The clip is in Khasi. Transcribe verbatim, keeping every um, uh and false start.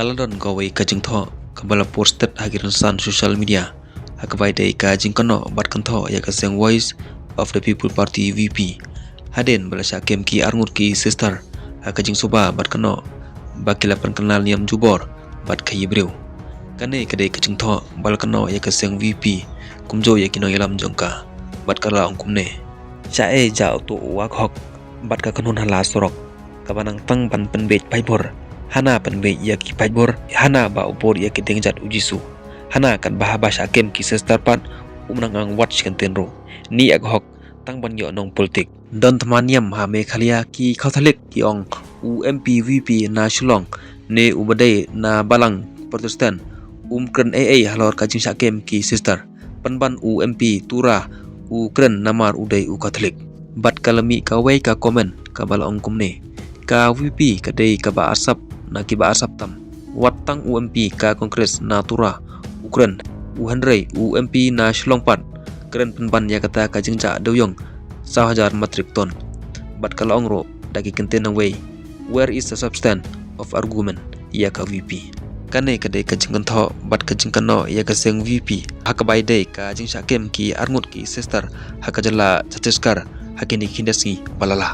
La don kawei ka jingthoh kaba la posted ha ki rynsan social media, ha kaba ïadei ka jingkynnoh bad kynthoh ïa ka seng Voice of the People Party, V P, hadien ba la shah kem ki arngut ki sister ha ka jingsuba bad kynnoh ba ki la pynkylla niam jubor bad khaïi briew. Kane ka dei ka jingthoh ba la kynnoh ïa ka seng V P kumjuh ïa ki nongïalam jong ka, bad ka la ong kumne: Shah ei jah uto u wahok bad ka kynhun ha la surok, kaba nang tang ban pynbeit paidbor. Hana pynbeit ïa ki paidbor, hana ba u bud ïa ki dienjat u Jisu. Hana katba haba shah kem ki sister pat, um nang ang wat shi kyntien ruh. Ni wahok tang ban ïoh nongpolitik. Don thma niam ha Meghalaya, ki Catholic ki ong u M P V P na Shillong ne uba dei na balang Protestant um kren ei ei halor ka jingshah kem ki sister. Pynban u M P Tura u kren namar u dei u Catholic. Bad ka la mih kawei ka comment kaba la ong kumne: Ka V P ka dei kaba arsap na kiba arsap tam. Wat tang u M P ka Congress na Tura u kren, u hynrei u M P na Shillong pat kren pynban ïa kata ka jingjah dewïong saw hajar metric ton. Bad ka la ong ruh da ki kyntien nongwei: Where is the substance of argument ïa ka V P? Kane ka dei ka jingkynthoh bad ka jingkynnoh ïa ka seng V P ha kaba ïadei ka jingshah kem ki arngut ki sister ha ka jylla Chhattisgarh ha kine ki khyndiat sngi ba la lah.